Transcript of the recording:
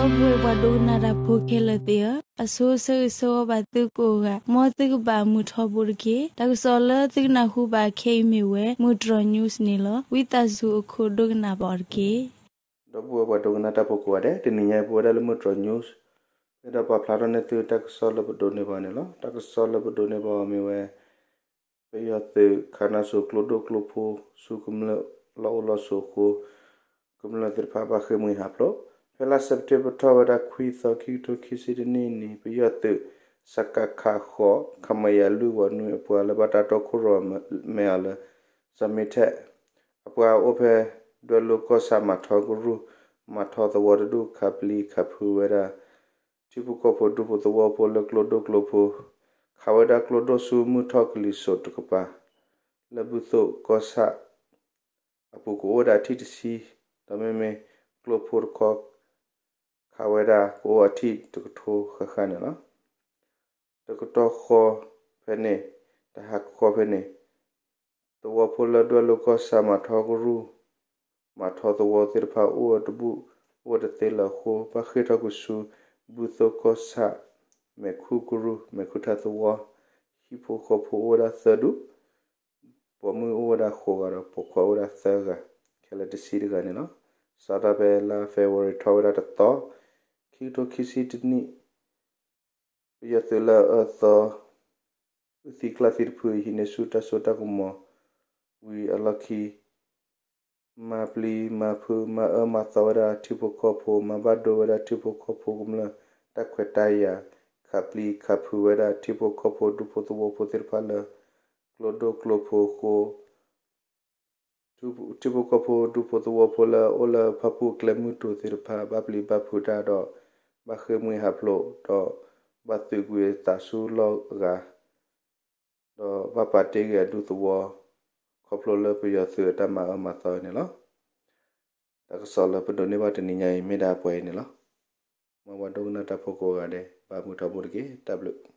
ဒီပုၢ်ဝဲၢ်ပှၤဒိကနၣ်တၢ်ဖိခဲလၢာ်သ့ၣ်ဧၢ, အဆိဆၢဂ့ၤဆၢဝါဘၣ်သုကိးဂၤ, မ်သုကဘၣ်မုာ်ထီဘိတက့ၢ်. တၢ်ကစီၣ်လၢသုကနၢ်ဟူဘၣ်ခဲအံၤမ့ၢ်ဝဲ မုၢ်တြီၤ news န့ၣ်လီၤ. ဝံသးစူၤအခိၣ်ဒိကနၣ်ဘၣ်အီၤတက့ၢ်. ဒီပုၢ်ဝဲၢ်ပှၤဒိကနၣ်တၢ်ဖိကိးဂၤဒဲး, တနံၤညါအံၤပဝဲဒၣ်လၢမုၢ်တြီၤ news ဖဲဒီးပာ်ဖျါထီၣ်န့ၢ်သုတၢ်ကစီၣ်လၢပဒိးန့ၢ်ဘၣ်န့ၣ်လီၤ. တၢ်ကစီၣ်လၢပဒိးန့ၢ်ဘၣ်အီၤမ့ၢ်ဝဲ ပယီၤသုးခးနါစိၤကျိဒိၣ်ကျိဖိ ဆူကမျၢၢ်လီၢ်အိၣ်လီၢ်ဆိးအဃိ ကမျၢၢ်သ့ၣ်တဖၣ်ဘၣ်ဃ့ၢ်မှံဟးဖျိး. ဖဲလါစဲးပထ့ဘၢၣ်ထီၣ်ဝဲဒၣ်ခွံသီ ခံကထိခံဆံတနံၣ်န့ၣ် ပယီၤသုး စကခ ဃိး ခမရ လွံၢ် ဂီၢ်နွံအပှၤလၢဘၣ်တၢ်တီခိၣ်ရိၣ်မဲအီၤလၢ စမ့ထက် အပှၤအိၣ်ဖဲ ဒွဲၣ်လိၤကီၢ်ဆၣ် မၤထီကရူၢ် မၤထီသဝီတဒူၣ် ခးပျံၤခးဖုးဝဲဒၣ် ထံဖိကီၢ်ဖိဒူဖိသဝီဖိလၢကျိဒိၣ်ကျိဖိ, ခးဝဲဒၣ်ကျိဒိၣ်ဆူမုၢ်ထီၣ်ကလံၤစိးတကပၤ လၢဘုသိၣ်ကီၢ်ဆၣ်အပူၤ ကအိၣ်ဝဲဒၣ်ထံၣ်တဆံ, ဒီးမ့မ့ၢ်ကျိဖိတခီ ခးဝဲဒၣ်ကအိၣ်အထံၣ်တကထိဃၣ်ဃၣ်န့ၣ်လီၤ. တကတီၢ်ဃီဖဲန့ၣ်, တဟးကဃီဖဲန့ၣ်, သဝီဖိလၢဒွဲၣ်လိၤကီၢ်ဆၣ် မၤထီကရူၢ် မၤထီသဝီသ့ၣ်တဖၣ်အိၣ်တဘူၣ်အိၣ်တသ့လၢၤအဃိ ဘၣ်ဃ့ၢ်ထီၣ်ကွံာ်ဆူ ဘုသိၣ်ကီၢ်ဆၣ် မဲာ်ခူၣ်ကရူၢ် မဲာ်ခူၣ်ထၣ်သဝီ, ဟံၣ်ဖိဃီဖိအိၣ်ဝဲဒၣ်သၢဒူၣ်, ပိာ်မုၣ်အိၣ်ဝဲဒၣ်ဃိးဂၤဒီးပိာ်ခွါအိၣ်ဝဲဒၣ်သၢဂၤ, ခဲလၢာ်တဆံတဂၤန့ၣ်လီၤ. စးထီၣ်ဖဲလါ February ထီၣ်ဝဲဒၣ်တသီ, ခံကထိခံဆံတနံၣ်, ပယီၤသုးလၢအအၢသီ အုၣ်သံကျၢ်သံတဖု ဟံးန့ၢ်ဆူၣ်တၢ်စိတၢ်ကမီၤဝံၤအလီၢ်ခံ မၤပျံၤမၤဖုး မၤအၢမၤသီဝဲဒၣ်ထံဖိကီၢ်ဖိ, မၤဘၣ်ဒိဝဲဒၣ်ထံဖိကီၢ်ဖိကမျၢၢ်တၢ်ခွဲးတၢ်ယာ်, ခးပျံၤခးဖုးဝဲဒၣ်ထံဖိကီၢ်ဖိဒူဖိသဝီဖိသ့ၣ်တဖၣ်လၢ ကျိဒိၣ်ကျိဖိအဃိ ထံဖိကီၢ်ဖိဒူဖိသဝီဖိလၢအအိၣ်လၢဖၣ်ပူၣ်ကျဲမုၢ်တူၤသ့ၣ်တဖၣ် ဘၣ်ပျံၤဘၣ်ဖုးတၢ်ဒီး ဘၣ်ဃ့ၢ်မှံဟးဖျိးဒီး ဘၣ်သုးကွံာ်အသးဆူလီၢ်အဂၤ ဒီးဘၣ်ပာ်တ့ၢ်က့ၤအဒူသဝီ ခီဖျိလၢပယီၤသုးအတၢ်မၤအၢမၤသီန့ၣ်လီၤ. တၢ်ကစီၣ်လၢပဒိးန့ၢ်ဘၣ်တနံၤညါအံၤ မ့ၢ်ဒၣ်ပှဲၤအံၤန့ၣ်လီၤ. မ်ပှၤဒိကနၣ်တၢ်ဖိကိးဂၤဒဲး ဘၣ်မုာ်ထီဘိတက့ၢ်. တၢ်ဘျုး